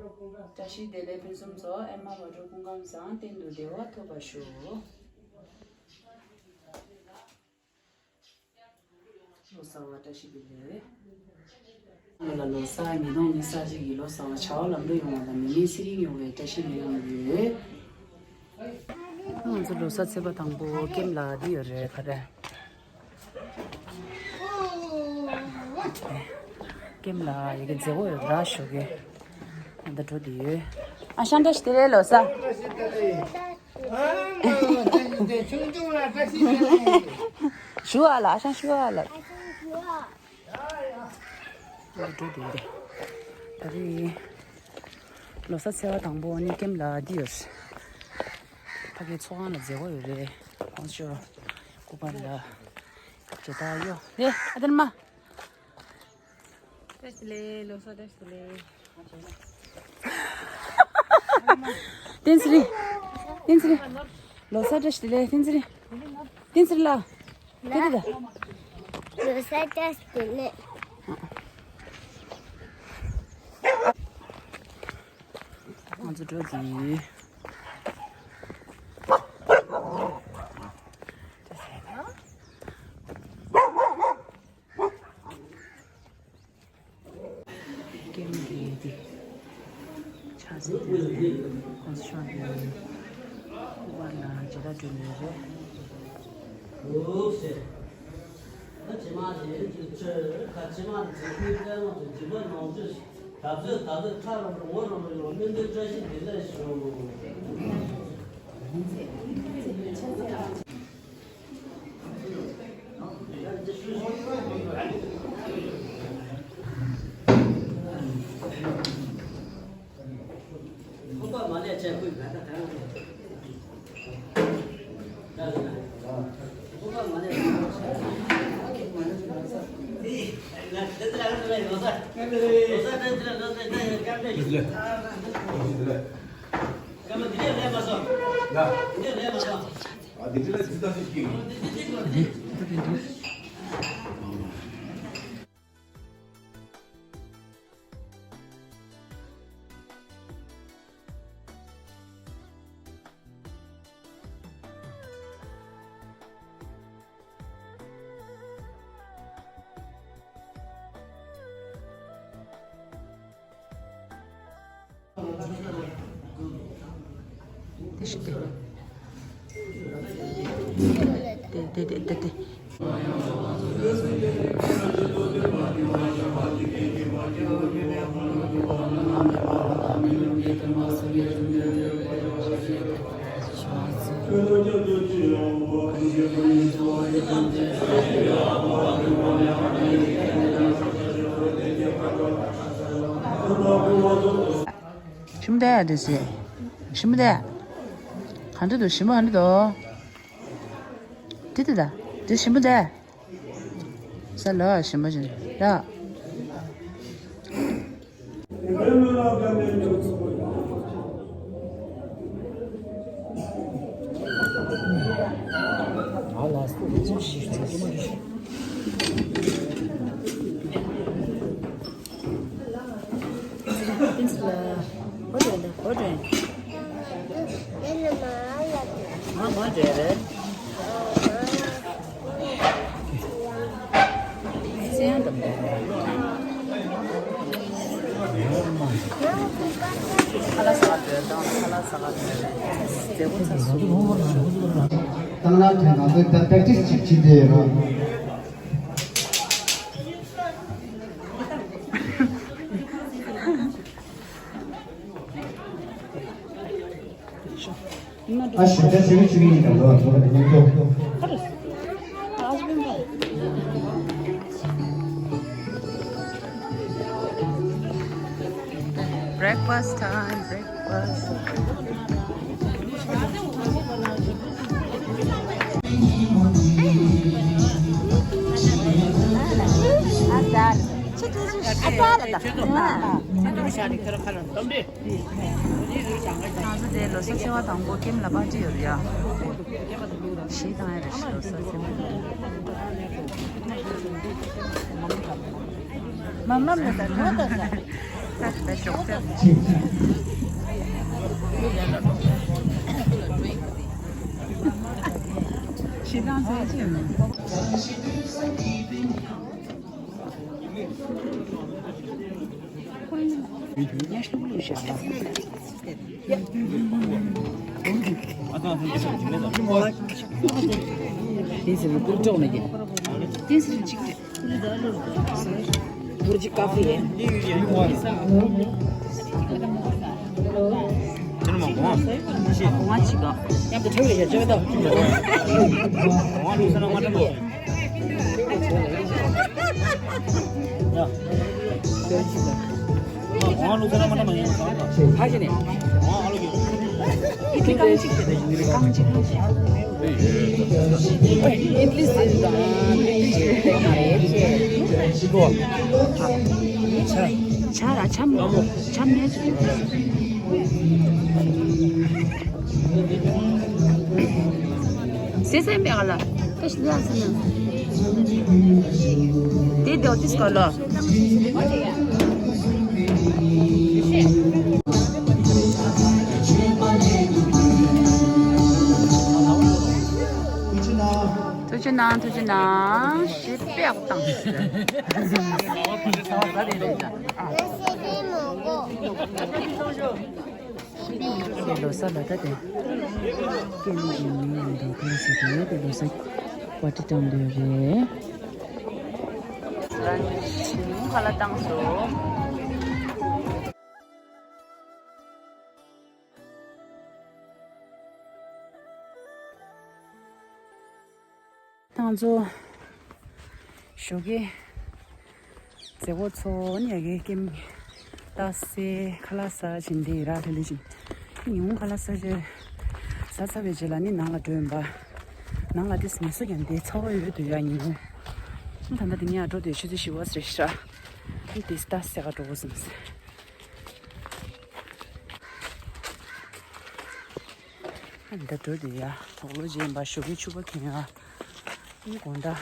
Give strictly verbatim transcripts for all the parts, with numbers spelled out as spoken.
བཀྲ་ཤིས་བདེ་ལེགས་ཕུན་སུམ་ཚོགས། ཨེ་མ་བག་དྲོ་སྐུ་ཁམས་བཟང་། གཏན་དུ་བདེ་བ་ཐོབ་པར་ཤོག། ལོ་གསར་བ་བཀྲ་ཤིས་བདེ་ལེགས། ལ་ལོ་གསར་ཉིས་སྟོང་ཉི་ཤུ་རྩ་གཅིག་གི་ལོ་གསར་བ་བྱ་བ་ལམ་འགྲོ་ཡོང་བ་དང་མི་མེད་ཚེ་རིང་ཡོང་བའི་བཀྲ་ཤིས་སྨོན་ལམ་ཡོད། ང་ཚོ་ལོ་གསར་ཚེས་པ་དང་པོ་ཀེམ་ལ་འདི་ཡོད་རེད། ག་རེ། ཀེམ་ལ་ཡི་གེ་མཛེས་པོ་ཡོད་ར་ཞོགས་ཀས། ཨ་ད་འགྲོ་དེ་ཡོད། ཨ་ཤང་བཀྲ་ཤིས་བདེ་ལེགས་ལོ་གསར། ཞུ་ཨ་ལ་ཨ་ཤང་ཞུ་ཨ་ལ། འགྲོ་དེ་ཡོད། ད་རེས་ལོ་གསར་ཚེས་པ་དང་པོ་ནི་ཀེམ་ལ་འདི་ཡོད། ཕ་གི་ཚོགས་ཁང་ལ་མཛེས་པོ་ཡོད་རེད། ཁོང་ཚོ་སྐུ་པར་ལ་དེ་ད་ཡོད་རེད། ཨ་དེར་མ། བཀྲ་ཤིས་བདེ་ལེགས། ལོ་གསར་བཀྲ་ཤིས་བདེ་ལེགས། བསྟན་ཚེ་རིང་། བསྟན་ཚེ་རིང་། ལོ་གསར་བཀྲ་ཤིས་བདེ་ལེགས། བསྟན་ཚེ་རིང་། བསྟན་ཚེ་རིང་ལགས། དེ་དེ་ད། ལོ་གསར་བཀྲ་ཤིས་བདེ་ལེགས། ང་ཚོ་འགྲོ་གི་ཡོད། ཀེམ་གྱི་འདི་ཆ་ཚིག་དེ་ཁོང་ཚོ་ཤོག་འདི་ཝར་ལ་ཇི་ལྟར་བསྐྲུན་ཡོད་རེད། ད་ཇི་མ་ཇི་ཆོས་ཁ་ཇི་མ་ཇི་ཁུའི་ལྟད་མོ་དང་ཇི་མ་ནོར་བཅོས་ད་ཚོད་ད་ཚོད་ཁྲ་རོ་རོ་ངོ་རོ་རོ་ཡོང་སྨོན་འདུན་བཀྲ་ཤིས་བདེ་ལེགས་ཞུ། དེ་ཤི་དེ། དེ་དེ་དེ་དེ་དེ། ཞིམ་པོ་དེ་ཡ་དེ་སི། ཞིམ་པོ་དེ། ག་འདྲ་འདུག་ཞིམ་པོ་ག་འདྲ་འདུག་དེ་དེ་ད། དེ་ཞིམ་པོ་དེ། ས་ལ་ཞིམ་པོ་ཞིམ་ལ། ཏང་ནང་དུ་ང་ཚོས་ད་པེག་ཊིས་ཅིག་བྱེད་དེ་ཡོད་ར། ཨ་ཞེ་ད་ཞེ་རུ་ཅིག་ཡིན་ཀྱང་ལོ་ཐོག་ལ་ཉིན་ཐོག Breakfast time, breakfast. ང་ཚོ་དེ་ལོ་གསར་ཚེས་པ་དང་པོ་ཀེམ་ལ་པར་ཊི་ཡོད་རེད་ཡ། ཞེས་བཏང་ཡ་རེད་ཤག་ལོ་གསར་ཚེས་པ། མ་མ་མ་ད་ད་ད། ཞོགས་ཇ། ཞེ་སྡང་ཟེར་ཅི་ཡོད་མེད། ཇ་ར་ཆམ་ཆམ་མེད། སེ་སེ་མེད་ག་ལ། ད་ཤི་ལ་སེ་ན། དེ་དེ་ཏིས་ག་ལ། ཐུགས་རྗེ་གནང་། ཐུགས་རྗེ་གནང་། ཞེ་པོ་བཏང་། ལོ་གསར་ལ་ད་དེ་སྐད་ནས་ཡིན་མིན་ཡིན་དང་ཁ་ལག་ཟ་གི་ཡོད་དེ། ལོ་གསར་པར་ཊི་བཏང་འདོད་རེད། ལ་ནི་ཁ་ལག་བཏང་སོང་། ཏང་ཙོ་ཞོགས་ཀས་མཛད་སྒོ་ཚོགས་ནས་ཡ་གི་ཀེམ་ལྟ་སའི་ཁ་ལག་ཟ་བཞིན་དེ་ར་ལྷོད་ལྷོད་བཞིན། ཉིན་གུང་ཁ་ལག་ཟ་བཞིན་ཟ་ཚར་བའི་རྗེས་ལ་ནི་ནང་ལ་འགྲོ་ཡིན་པ། ནང་ལ་དེ་ངལ་གསོ་རྒྱག་འདི་ཚ་བོ་ཡོད་དུས་ཡ་ཉིན་གུང་། ད་ལྟ་དེ་ངས་འགྲོ་དུས་ཆུ་ཚོད་བཞི་པ་ཟེར་ཤག་དེ་ལྟ་སའི་ཁ་འགྲོ་དགོས་བསམ། ཨ་ནི་ད་འགྲོ་དེ་ཡ་དོག་ལོ་རྗེས་ཡིན་པ་ཞོགས་ཀའི་ཕྱུ་པ་གྱོན་ཡ། ཨ་ནི་དགོང་དག་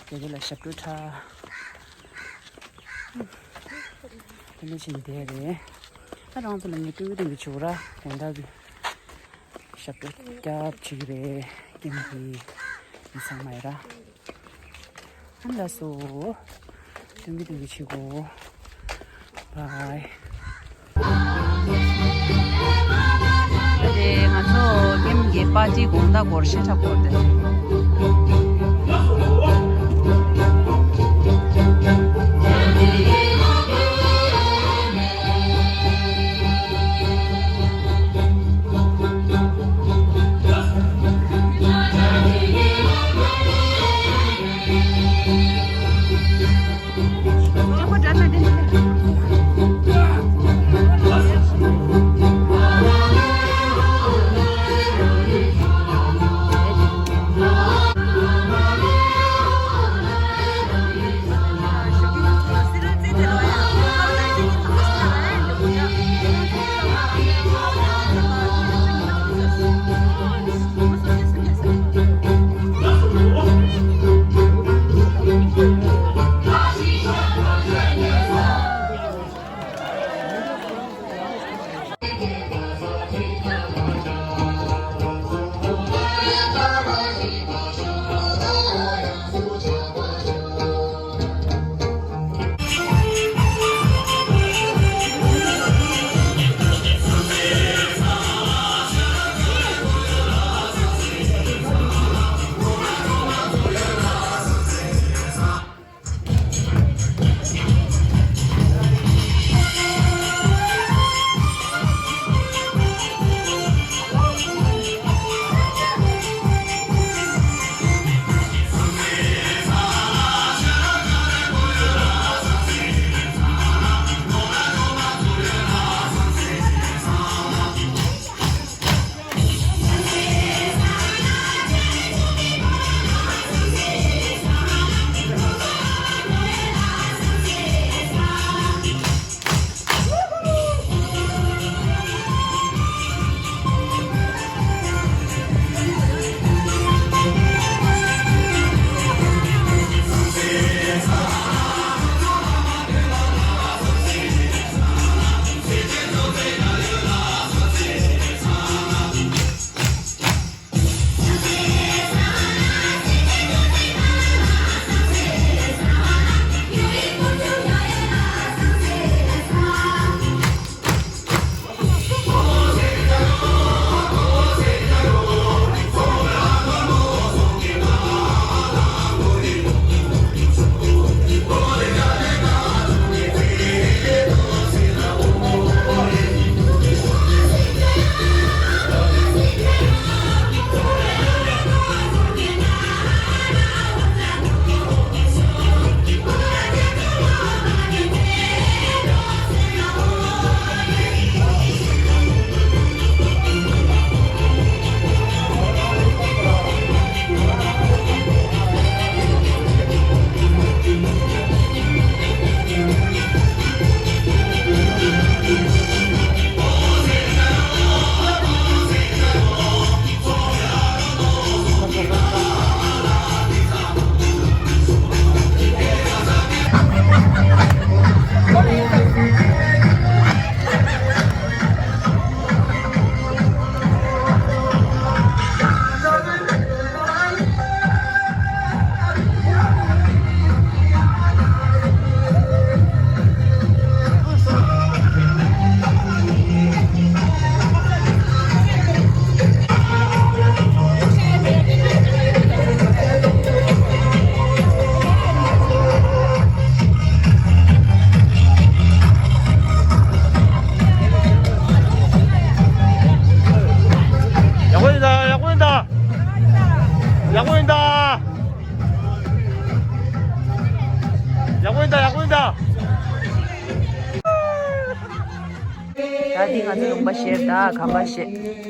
དེ་དེ་ལ་ཞབས་བྲོ་འཁྲབ། དེ་ནས་བཞིན་བསྡད་རེད། ད་རང་ཚོ་ལ་ངས་སྤྲོད་གི་དེ་འདྲ་བྱེད་དགོས་ར། དགོང་དག་གི་ཞབས་བྲོ་རྒྱབ་བྱེད་ཀྱི་རེད། ཀེམ་གྱི་མི་ཚང་མ་ཡ་ར། ཨ་ལགས་སོ། སྟོན་གྱི་སྟོན་གྱི་བྱེད་དགོས། བའི། དེ་ང་ཚོ་ཀེམ་གྱི་པར་ཊི་དགོང་དག་སྐོར་ཤེས་ཁྲ་སྐོར་དེ། ད་འདི་ང་ཚོ་ལུང་པ་བཤད་ད་གམ་པ་བཤད།